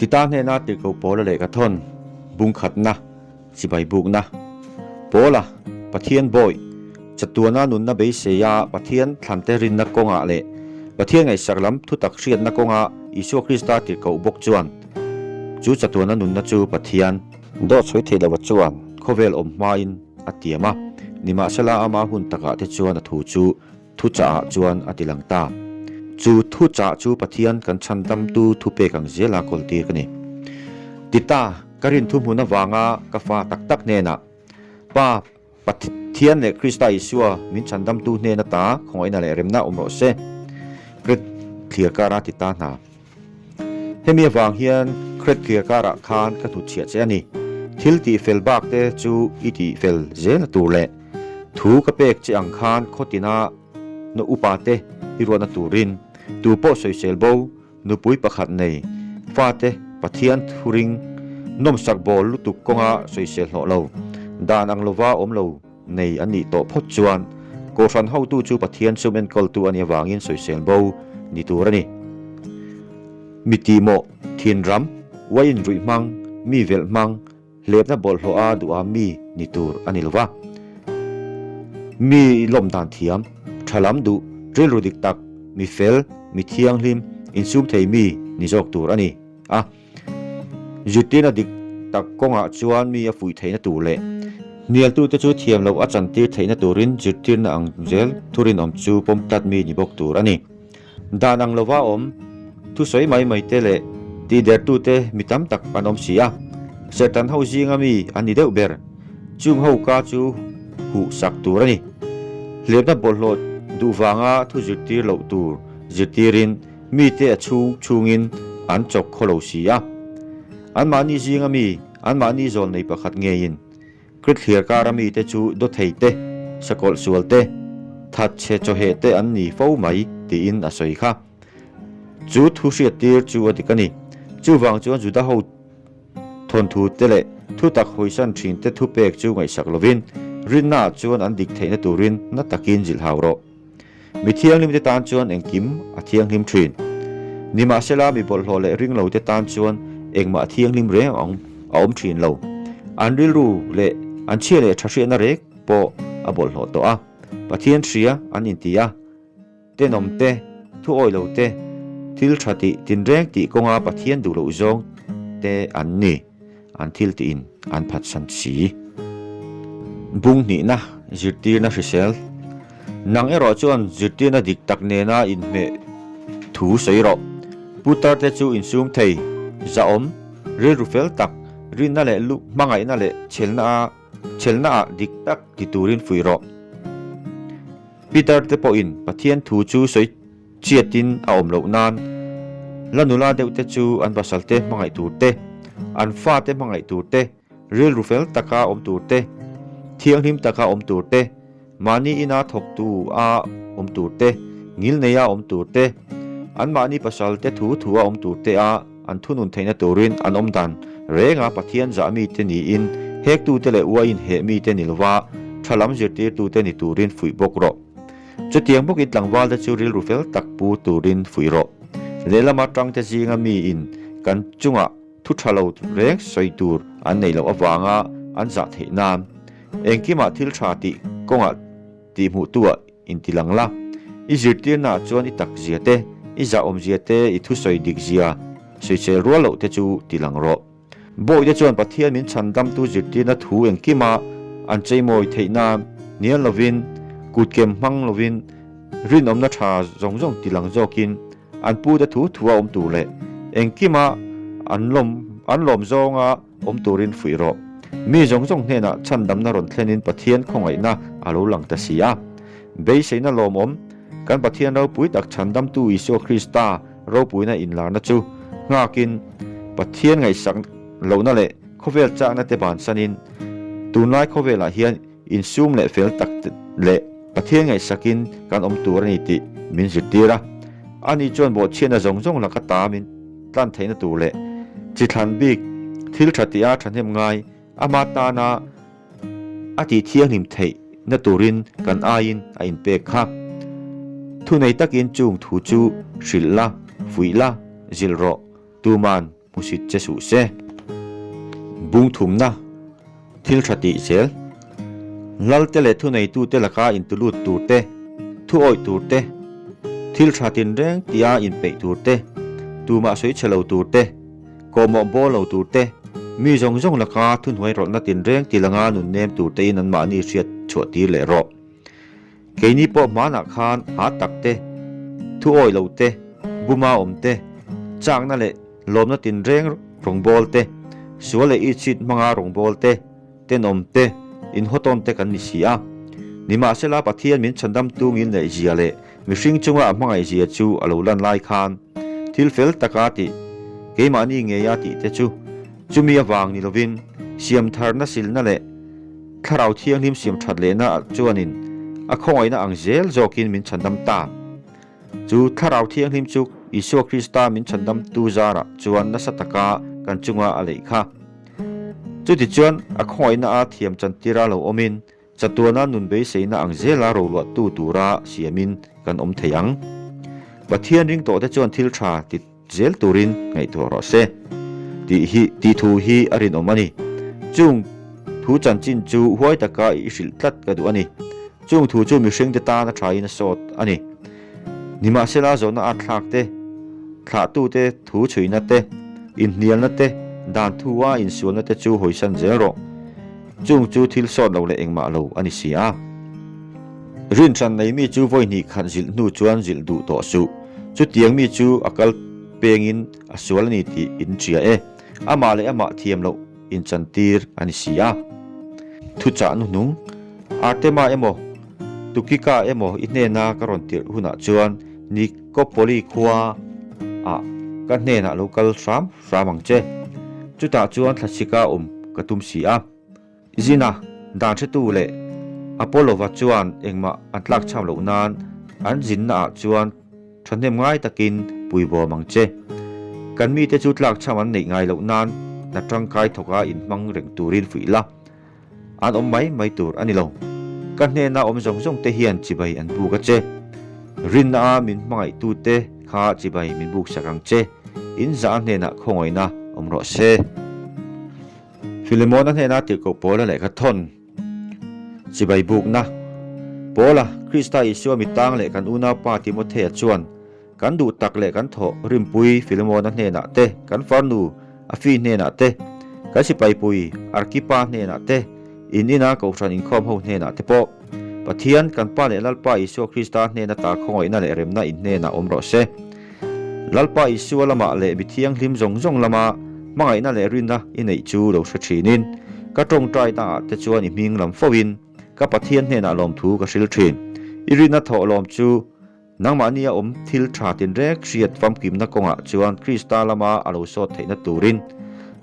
Tita hnena tirhkoh Paula lehkha thawn bung khatna, chibai bukna. Paula, Pathian bawi, chatuana nunna beiseia Pathian thlante rinna kawngah leh Pathian ngaihsak lam thutak hriatna kawnga Isua Krista tirhkoh bawk chuan chu chatuana nunna chu Pathian dawt sawi theih lova chuan khawvel awm hmain a tiam a, nimahsela ama hun takah te chuan a thu chu Thuchahah chuan a ti lang ta. Chu thuchah chu Pathian kan chhandamtu thupek ang zela kawltir ka ni. Tita, ka rin thuhmun avanga ka fa tak tak hnenah, Pa, Pathian leh Krista Isua min chhandamtu hnen ata khawngaihna leh remna awm rawh se. Kret thlir kara ti ta hna. Hemi avang hian Kret thlir karah khan ka hnutchhiah che a ni. Thil tih fel bak te chu i tih fel zel a tur leh thu ka pek che ang khan khawtina na upa te i ruatna turin tu pawh sawisel bo nupui pakhat nei fate Pathian thuring nawmsak bawl lutuk kawnga sawisel hlawh lo dan ang lova awm lo nei an nih tawh phawt chuan Kohhran hotu chu Pathian sum enkawltu a nih avangin sawisel bo ni tur a ni. Mi tihmawh, thinram, uaiin ruih hmang, mi velh hmang, hlepna bawlhhlawh a duha mi ni tur a ni lova. Mi lawm dan thiam, tha lam duh, rilru dik tak, mi fel, mi thianghlim, insum thei mi ni zawk tur a ni a. Zirtirna dik tak kawngah chuan mi a fuih theihna tur leh hnialtute chu thiam loh a chantir theihna turin zirtirna ang zel thurinawm chu pawm tlat mi ni bawk tur a ni. Dan ang lova awm, thusawi mai mai te leh tihdertute mi tam tak an awm si a, serhtan ho zinga mi an ni deuh ber. Chung ho ka chu huh sak tur a ni. Hlepna bawlhhlawh duh vanga thu zirtir loh tur zirtirin Mite a chhung chhungin an chawk khaw lo si a. Anmahni zinga mi, anmahni zawl nei pakhat ngeiin Krit thliar kara mite chu dawthei te, sakawlh sual te, thatchhe chawheh te an ni fo mai tiin a sawi kha. Chu thu hriattir chu a dik a ni. Chuvang chuan Juda ho thawnthu te leh thutak hawisan thin te thupek chu ngaihsak lovin rinnaah chuan an dik theihna turin na takin zilhhau rawh. Mi thianghlimte tan chuan engkim a thianghlim thin. Nimahsela mi bawlhhlawh leh ringlote tan chuan engmah thianghlim reng a awm thin lo. An rilru leh an chhia leh tha hriatna rek pawh a bawlhhlawh tawh a. Pathian hria an inti a, tenawm te, thu awi lo te, thil tha tih tinreng tih kawnga Pathian duh loh zawng te an ni. An thil tiin an phatsan si. Bung hnihna, zirtirna hrisel. Nang erawh chuan zirtirna dik tak nena inhmeh thu sawi rawh. Putar te chu insum thei, zahawm, rilru fel tak, rinna leh lu hmangaihna leh chhelna a chhelna ah dik tak ti turin fuih rawh. Peter te pawhin Pathian thu chu sawi Chiatin a awm loh nan la nula deuh te chu an pasal te hmangaih tur te, an fa te hmangaih tur te, rilru fel taka awm tur te, thianghlim taka awm tur te, mahni ina thawktu a awm tur te, ngilneia awm tur te, anmahni pasal te thu thu a awm tur te a an thunun theihna turin an awm dan renga Pathian zah mite niin hektute leh uaiin heh mite ni lova tha lam zirtirtute ni turin fuih bawk rawh. Chutiang bawkin tlangvalte chu rilru fel tak pu turin fuih rawh. Lehlama tangte zinga miin kan chungah thu tha lo reng sawi tur an neih loh avanga an zah theih nan engkimah thil tha tih kawngah tihhmuhtuah inti lang la. I zirtirnaah chuan i tak zia te, i zahawm zia te, i thusawi dik zia sawisel rual loh te chu ti lang rawh. Bawihte chuan Pathian min chhandamtu zirtirna thu engkima an cheimawi theih nan hnial lovin, kutkem hmang lovin, rinawmna tha zawng zawng ti lang zawkin an pute thu thua awm tur leh engkima an lawm an lawm zawnga awm turin fuih rawh. Mi zawng zawng hnenah chhandamna rawn thlenin Pathian khawngaihna a lo lang ta si a. Beiseina lawmawm, kan Pathian ropui tak chhandamtu Isua Krista ropuina inlarna chu nghakin Pathian ngaihsak lohna leh khawvel chakna te bansanin tunlai khawvelah hian insum leh fel tak leh Pathian ngaihsakin kan awm tur a ni tih min zirtir a. Ani chuan bawhchhiatna zawng zawng laka ta min tlan theihna tur leh chi thlan bik thil tha tih a thahnem ngai ama tana a tih thianghlim theih na turin kan aiin a inpek kha. Thunei takin chung thu chu hrilh la, fuih la, zilh rawh, tuman. hmusit che suh se. Bung thumna, Thil tha tih zel. Lalte leh thuneitute laka intulut tur te, thu awih tur te, thil tha tinreng tia inpeih tur te, tumah sawi chhe lo tur te, kawhmawh bawl lo tur te, mi zawng zawng laka thuhnuai rawlhna tinreng ti langa nun nem tur tein anmahni hriat chhuah tir leh rawh. Keini pawh hmanah khan ha tak te, thu awih lo te, buma awm te, chakna leh lawmna tinreng rawngbâwl te, sual leh itchhit hmanga rawngbâwl te, tenawm te, inhawtawn te kan ni si a. Nimahsela Pathian min chhandamtu ngil neih zia leh mihring chunga a hmangaih zia chu a lo lan lai khan thil fel taka tih, keimahni ngeia tih te chu chumi avang ni lovin siamtharna silna leh Thlarau Thianghlim siam that lehna chuanin a khawngaihna ang zel zawkin min chhandam ta. Chu Thlarau Thianghlim chu Isua Krista min chhandamtu zarah chuan nasa taka kan chunga a leih kha. Chutichuan a khawngaihna a thiam chantira lo awmin chatuana nun beiseina ang zela roluahtu tura siamin kan awm thei ang. Pathian ring tawhte chuan thil tha ti zel turin ngaihtuah rawh se tih hi tih thu hi a rinawm a ni. Chung thu chanchin chu huai taka i hrilh tlat ka duh a ni. Chung thu chu mihringte tan a thain a sawt a ni. Nimahsela zawhna at thlak te, thlahtute thu chhuihna te, inhnialna te, dan thu a insualna te chu hawisan zel rawh. Chung chu thil sawt lo leh engmah lo a ni si a. Rinhran nei mi chu vawi hnih khat zilh hnu chuan zilh duh tawh suh. Chutiang mi chu a kal pengin a sual a ni tih in hria e. Amah leh amah thiam loh inchantir a ni si a. Thuchah hnuhnung, Artema emaw, Tukika emaw i hnena ka rawn tirh hunah chuan Nikopoli khua ah ka hnenah lo kal hram hram ang che. Chutah chuan thlasika awm ka tum si a. Zina, dan hretu leh Apollova chuan engmah an tlakchham loh nan an zinnaah chuan thahnem ngai takin puibawm ang che. Kan mite chu tlakchham an neih ngai loh nan hna tangkai thawka inhmang reng turin fuih la, an awm mai mai tur a ni lo. Ka hnena awm zawng zawng te hian chibai an buk a che. Rinna a min hmangaihtute kha chibai min buk sak ang che. In zah hnenah khawngaihna awm rawh se. Filemona hnena tirhkoh Paula lehkha thawn chibai bukna Paula, Krista Isua mitang leh kan unaupa Timothea chuan kan duh tak leh kan thawh rimpui Filemona hnenah te, kan farnu Afi hnenah te, kan sipaipui Arkipa hnenah te, in ina kohhran inkhawm ho hnenah te pawh Pathian kan Pa leh Lalpa Isua Krista hnena ta khawngaihna leh remna in hnenah awm rawh se. Lalpa Isua lamah leh mi thianghlim zawng zawng lama hmangaihna leh rinna i neih chu lo hre thinin, ka tawngtaina ah te chuan i hming lam fo in ka Pathian hnenah lawmthu ka hril thin. I rinna thawh lawm chu nangmahni a awm thil tha tinrek hriat famkimna kawngah chuan Krista lama a lo sawt theihna turin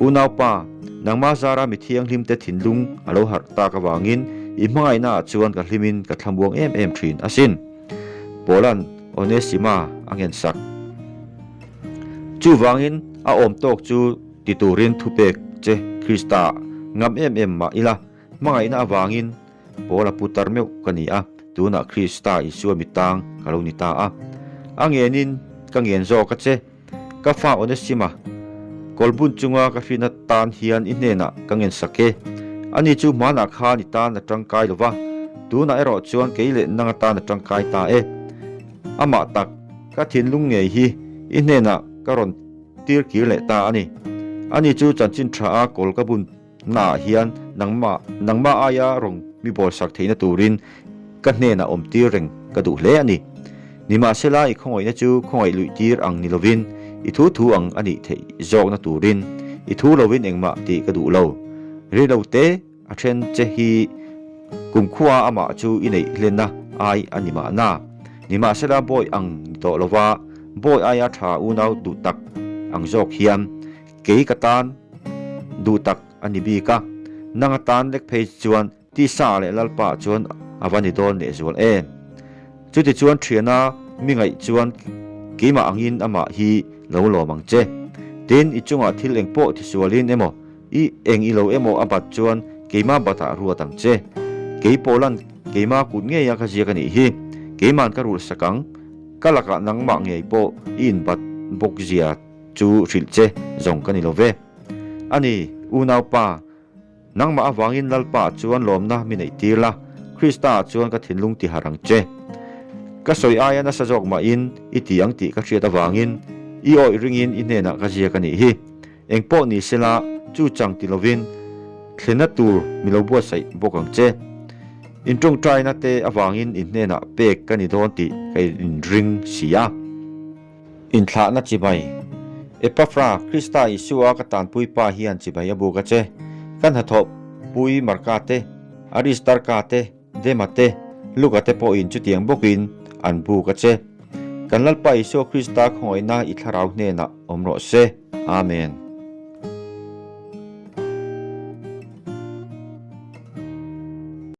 Unaupa, nangmah zara mi thianghlimte thinlung a lo harh tak avangin i hmangaihna ah chuan ka hlimin ka thlamuang em em thin asin. Paula'n Onesima a ngensak. Chuvangin a awm tawk chu ti turin thupek che Krista ngam em em mah ila, hmangaihna avangin Paula putar meuh ka ni a, tunah Krista Isua mitang ka lo ni ta a. A ngenin ka ngen zawk a che. Ka fa Onesima, kawlbun chunga ka hrinna tan hian i hnenah ka ngensak e. Ani chu hmanah khan i tan a tangkai lo va, tunah erawh chuan kei leh nang atan a tangkai ta e. Amah tak, ka thinlung ngei hi i hnenah ka rawn tir kir leh ta a ni. Ani chu chanchin tha a kawl ka bun Naah hian nangmah nangmah aia rawng mi bawlsak theihna turin ka hnenah awm tir reng ka duh hle a ni. Nimahsela i khawngaihna chu khawngaih luih tir ang ni lovin i thu thu ang a nih theih zawkna turin i thu lovin engmah tih ka duh lo. Ri lo te a then che hi kumkhua amah chu i neih hlenna ai a ni mahna. Nimahsela bawi ang ni tawh lova bawi aia tha unau duh tak ang zawk hian Kei ka tan duh tak a ni bik a, nang atan lek phei chuan tisa leh Lalpa chuan a va ni dawn lehzual em? Chutichuan thiana mi ngaih chuan keimah angin amah hi lo lawm ang che. Tin, i chungah thil eng pawh tisualin emaw, i eng i lo emaw a bat chuan keimah batah ruat ang che. Kei Paulan keimah kut ngeia ka ziak a nih hi, keiman ka rulhsak ang, ka lakah nangmah ngei pawh i inbat bawk zia. chu hrilh che zawng ka ni lo ve. A ni, unaupa, nangmah avangin Lalpa chuan lawmna mi neih tir la, Krista-ah chuan ka thinlung ti harh ang che. Ka sawi aia nasa zawk mahin i ti ang tih ka hriat avangin i awih ringin i hnenah ka ziak a nih hi. Eng pawh ni sela, chu chang ti lovin thlenna tur mi lo buatsaih bawk ang che. In tawngtaina te avangin in hnenah pek ka ni dawn tih ka inring si a. Inthlahna chibai. Epafra, Krista Isua ka tanpui pa hian chibai a buk a che. Ka hnathawh pui Marka te, Aristarka te, Dema te, Luka te pawhin chutiang bawkin an buk a che. Kan Lalpa Isua Krista khawngaihna i thlarau hnenah awm rawh se. Amen.